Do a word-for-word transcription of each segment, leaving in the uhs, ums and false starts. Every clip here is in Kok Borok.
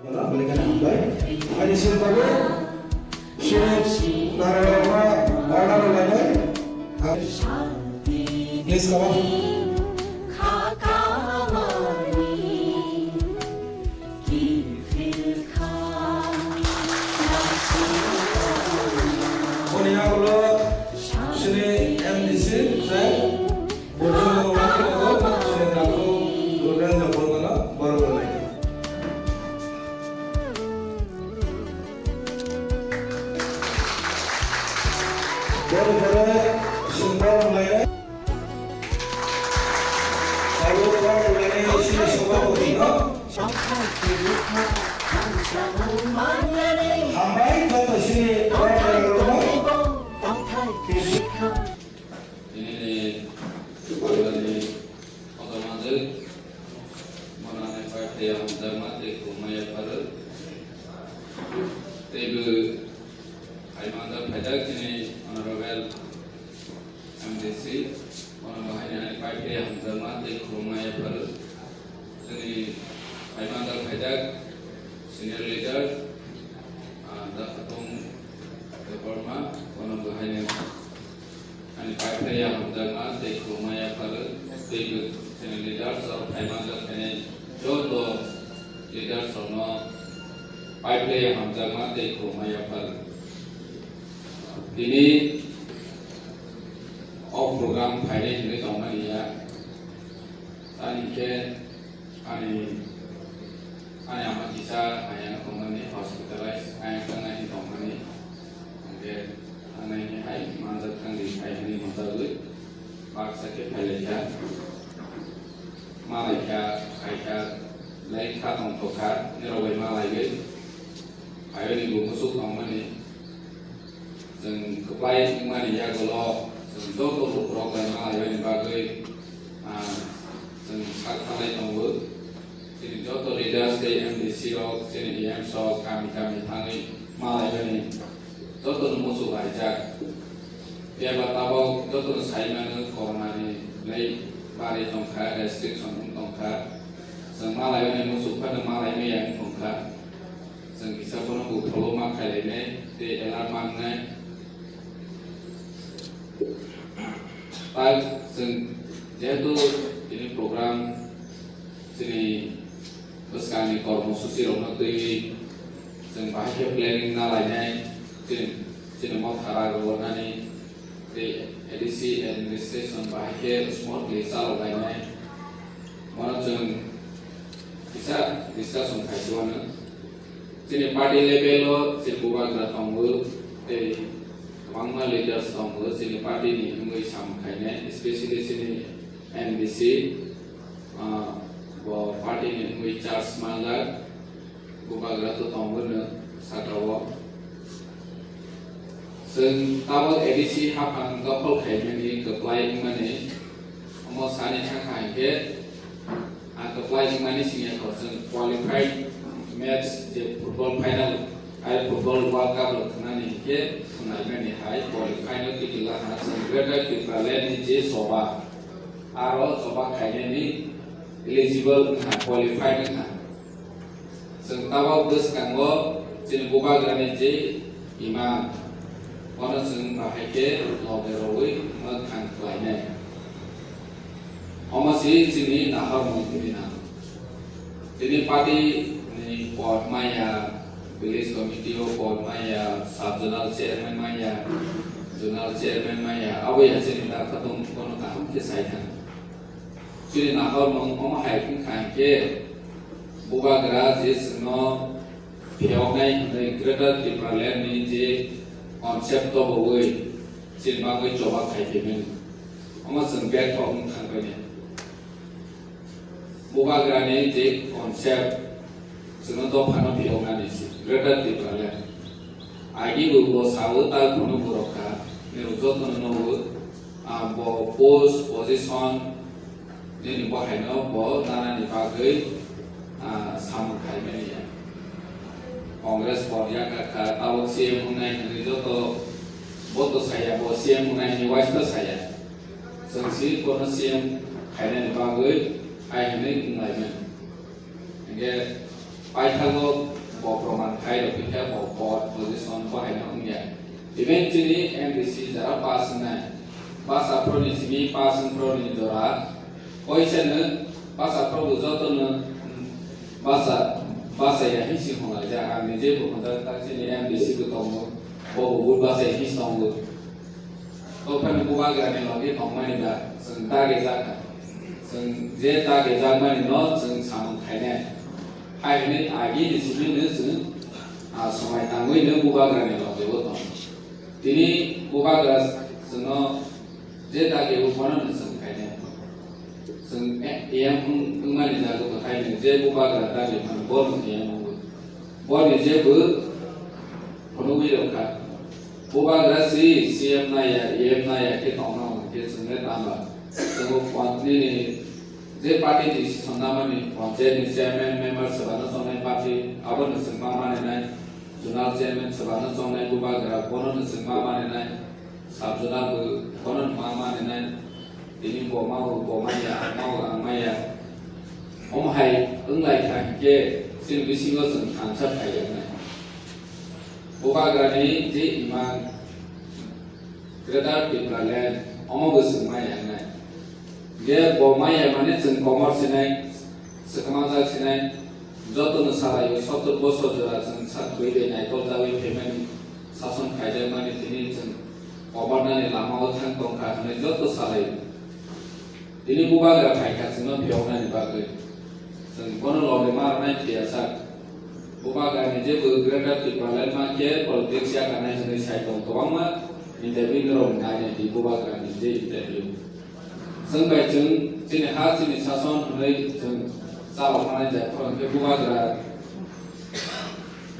Belai kheno hambai. Ani sini tabuk sini narwrokno order rwlainai. Please, come on. Boni yagulo sini M D C tei Burjang Bhawani tabuk sini takhuk Rudrangsa Bormano borok rwlainai. Boni pore Sundar Malai. Abo borok rwlainai sini sobhapoti no. Hambai joto sini borok rwlainai. Tini ni Koiwani kotor manjak, bono ani pai phaiya hamjakma tei khulumma yapharo. Teibo hai manjak phaijak chini Honorable M D C, bono bo haino ani pai phaiya hamjakma tei khulumma yapharo. Chini hai manjak phaijak senior leader, ah, Dakhatung Debbarma, bono bo haino ani pai phaiya hamjakma tei khulumma yapharo, tei bo chini leaders rok phai manjak phainai joto leaders rokno pai phaiya hamjakma tei khulumma yapharo. Tini o program phainai hinwi tongmani ya, tani khe Ani, ani ama kisa ayang tongmani, hospitalize ayang tangnai tongmani. Hingke tangnai ni hai manjak thangdi hai hwnwi manjagwi baksa khe phailaikha. Malaikha, khaikha, lai kha tongthokha, nirok bai malaiwi. Phaiyoni bo musuk tongmani. Chwng kwplai wngmani yagulo chwng joto lukurok bai malaibani bagwi, ah, chwng sak thalai tongo. Chini joto leaders tei M D C rok, chini E Ms rok kami kami thangwi malaibani jotono muchuk laijak. Phiya ba tabok jotono sai mano corona ni belai barwi tongkha, restriction wng tongkha. Chwng malaibani muchuk phano malai maya wng tongkha. Chwng kisa bono buphalo ma khailainai tei alert ma wngnai. Tai chwng jehetu tini program chini bwskangni kormosuchi rokno twiwi chwng bahai khe planning na lainai, chini, chini motha rok rwnani tei A D C administration bahai khe smoothly chalok lainai. Bono chwng kisa discussion khai si wano. Chini party level o chini bubagra tongo tei kwbangma leaders tongo chini party ni wngwi samung khainai, especially chini M D C, ah, bo party ni wngwi charge manjak. Bubagra to tongo no saka o. Chwng tabok A D C haphang dokhol khaimani kwplai wngmani omo sani thangkha hinkhe, ang kwplai wngmani siniya kho chwng qualified match je football final ai football World Cup rok thwngnani hinkhe thwngnaimani hai qualify no tikila ha chwng Greater Tipraland ni je choba aro choba khainani eligible wngkha, qualified wngkha. Chwng tabok bwskango chini bubagrani je imang, bono chwng bahai khe loge rwui mwkhang khlainai. Omo si chini nahormung wngwi nang. Tini party ni port maya, village committee o port maya, sub zonal chairman maya, zonal chairman maya, abo ya chini dakhatung bono kaham khe sai thang. Chini nahormung omo hai wngkha hinkhe, bubagra je chwngno phiyoknai hwnwi Greater Tipraland ni je concept toboui chini bagwi choba khai phaimani, omo chwng betho wng thangbaini. Bubagrani je concept chwngno dophano phiyoknani se Greater Tipraland. Agi bo bo sao tal phano borok kha, nirok jotono nugo, ah, bo post position nini bo haino bo nanani bagwi, ah, samung khaimani ya. Congress por yakar kha, tabok C M wngnai hwnwi joto bo to saya, bo C M wngnai hwnwi waisa saya. Chwng si bono C M khainani bagwi hai hwnwi wnglaimani. Hinkhe Paithago bo proman khai rw khe bo board position bo hai no wngya. Even chini M D C jara pass wngnai, basa phro ni simi pass wng phro ni jora, koisa no basa phro bo joto no basa, basa ya hi si hwnai ja, ang nije bo hwnda ta chini M D C bo tongo, bo bo bud basa ya hi si tongo. Tophani bubagrani logi tongmani ba chwng dagijak kha. Chwng je dagijakmani no chwng samung khainai. Hai hwnwi agini simi no chwng, ah, swmai tangwi no bubagrani logi bo tong. Tini bubagra chwngno je dagi o bono no chwng khainai. Chwng e-, eyang wng-, wngmani jaga bo hai no je bubagra dagi mano bono eyang wngo. Boni je bo phunugwi rwkha. Bubagra si C M naiya, E M naiya khe tongna hwn khe chwngno tamba. Chwngbo pon-, nini je party decision namani panchayat ni chairman member swbano chongnai party, abono chwng ma maninai, zonal chairman swbano chongnai bubagra, bono no chwng ma maninai, sub zonal bo bono no ma maninai, tini bo ma bo, bo maya, ang ma bo, ang maya. Omo hai wnglai kha hinkhe chini bisingo chwng thansa phaijaknai. Bubagrani je imang Greater Tipraland, omo bo chwng maya wngnai. Je bo maya mane chwng komor sinai, swkmajak sinai, jotono salaio, sottor bosor jora chwng sak bui bai naitol jagwi phaimani sason khaijakmani tini chwng komornani lamao thang tongkha hwnwi joto salaio. Tini bubagra phaikha chwngno phiyoknani bagwi. Chwng bono logi ma rwnai phiya sak. Bubagrani je bo Greater Tipraland ma khe politics yakarnai hwnwi sai tong kwbangma interview norok nainai di bubagrani je interview. Chwng bai chwng chini ha chini sason hwnwi chwng chalok manai jat phano khe bubagra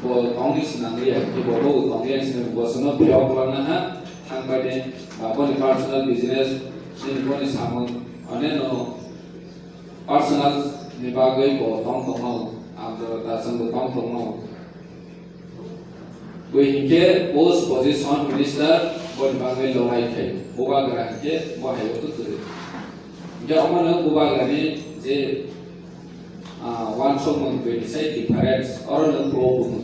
bo tongni sinang ya, khe bo bo tongni sinang bo sono phiyok lana ha thang pai de, ba boni personal business, nini boni samung, oneno personal ni bagwi bo tong tongno, ang jora da chwng bo tong tongno. Bui hinkhe post position minister boni bagwi lorai khai, bubagra hinkhe bo hai o kwtwrwi. Hinkhe omono bubagrani je, ah, wansukmung bini sai difference, oro no pro bumo.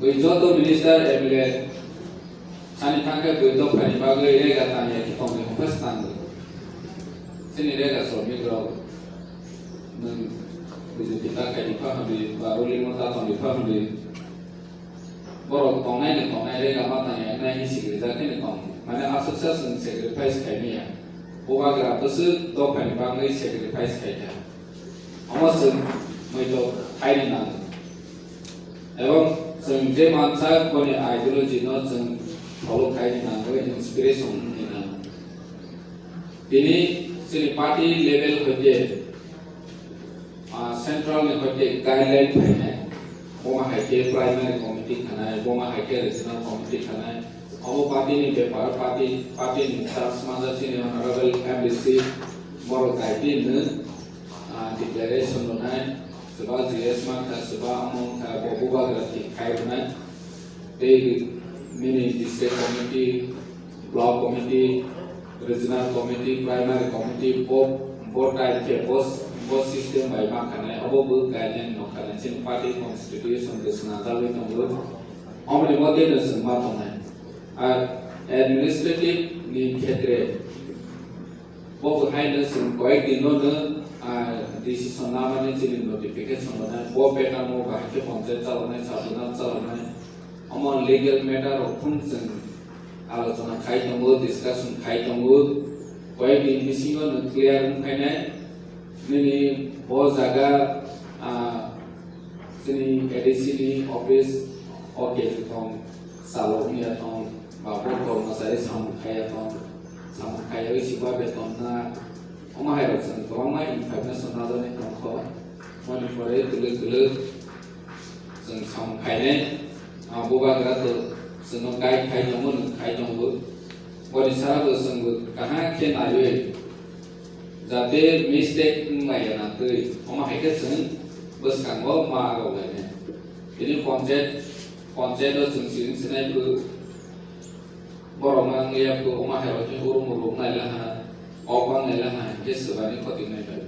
Bui joto minister M L A sani thangkhe bui dophani bagwi rega tangya khe tongwi hwnkhe se tangwi. Chini rega sromik rok nwng B J P ta khaidi pha hwnwi ba ruling o ta tongwi pha hwnwi. Borok tongnai ni tongnai rega ma tangya nai hi sikrijak khe ni tong. Mane aswksa chwng sacrifice khai maya. Bubagra bwswk dophani bagwi sacrifice khai kha. Omo chwng muitok khaini nango. Ebong chwng je mansa boni ideology no chwng follow khaini nango, inspiration wngni nango. Tini chini party level hoite, ah, central ni hoite guideline phainai. Boma hai khe primary committee khanai, boma hai khe regional committee khanai. Obo party ni bepar, party, party ni charge manja chini honorable M D C borok daiti hwnwi ah, declaration rwnai, swba G S mankha, swba omo wngkha, bo bubagra thik khai rwnai. Tei nini district committee, block committee, regional committee, primary committee, bo, bo type khe bo, bo system bai mankhanai, obo bo guideline nokhanai, chini party constitution bo swnamjagwi tongo. Omoni mote no chwng ma tongnai. Ar administrative ni khetre, bo bo hai no chwng koyek din no no, ah, decision namani chini notification rwnai, bo pattern o bahai khe panchayat chaloknai, sub zonal chaloknai, omo legal matter rok phung chwng alochona khai tongo, discussion khai tongo, koyek din bisingo no clear wng phainai, nini bo jaga, ah, chini A D C ni office o khe thong, chalok wngya thong, ba bo kormosari samung khaiya thong, samung khaiya wi siba beton na, omo hai rok chwng kwbangma information nadani tongkho, moni pore kwlwk kwlwk chwng samung khainai, ah, bubagra to chwngno guide khai tongo, nwng khai tongo, boni sara bo chwngbo kaham khe naiwi, jate mistake wng laiya na twi, omo hai khe chwng bwskango ma agok lainai. Tini panchayat, panchayat o chwng siring sinai bo, borok ma wngya bo, omo hai rok khe urum urum nai laha, kok bang nai laha, hinkhe swbani khoti nai bai,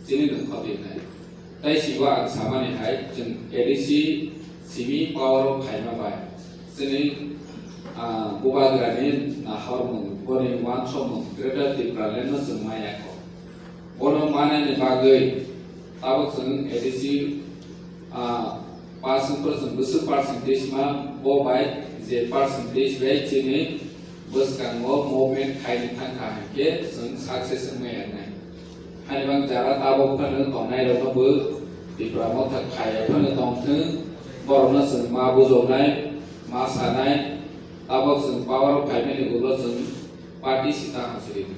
chini nwng khoti nai. Tai sibo ang samani hai, chwng A D C simi power o phaima bai chini, ah, bubagrani nahormung, boni uansukmung Greater Tipraland no chwng maya kho. Bono manani bagwi tabuk chwng A D C, ah, pass wngphuru chwng bwswk percentage ma, bo bai je percentage bai chini bwskango movement khaini thangkha hinkhe chwng success wngmaya wngnai. Hani bang jara tabuk phano tongnai rokno bo Tipra Motha khaiya phano tongthwng, borokno chwng ma bujoknai, ma sanai, tabuk chwng power o phaimani ulo chwng party sita hamsiri.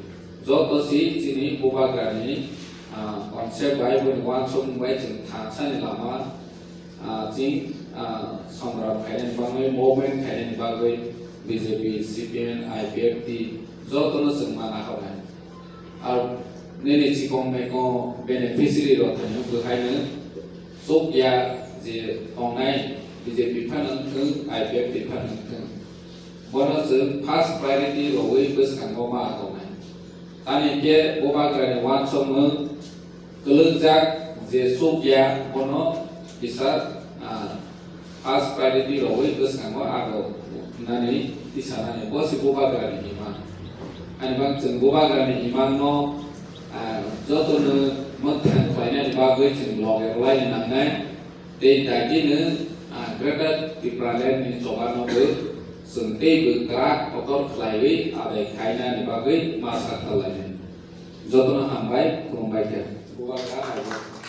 Joto si chini bubagrani, ah, concept bai boni uansukmung bai chwng thansani lama, ah, chwng, ah, songram khainani bagwi, movement khainani bagwi B J P, C P M, I P F T jotono chwng ma nahornai. Ar nini chikon mekon beneficiary rok thani bwhaino chukya je tongnai B J P phano wngthwng, I P F T phano wngthwng. Bono chwng first priority rwui bwskango ma tongnai. Tamni khe bubagrani uansukmung kwlwkjak je chukya bono kisa, ah, first priority rwui bwskango aro nani tisanani bo se bubagrani imang. Ani bang chwng bubagrani imangno, ah, jotono mwthang khlainani bagwi chwng loge rwlaini nangnai. Tei dagino, ah, Greater Tipraland ni choba no bo chwng tei bo kwrak kotor khlaiwi adai khainani bagwi ma sak khlainai. Jotono hambai, khulumbai khe. Bubagra hai.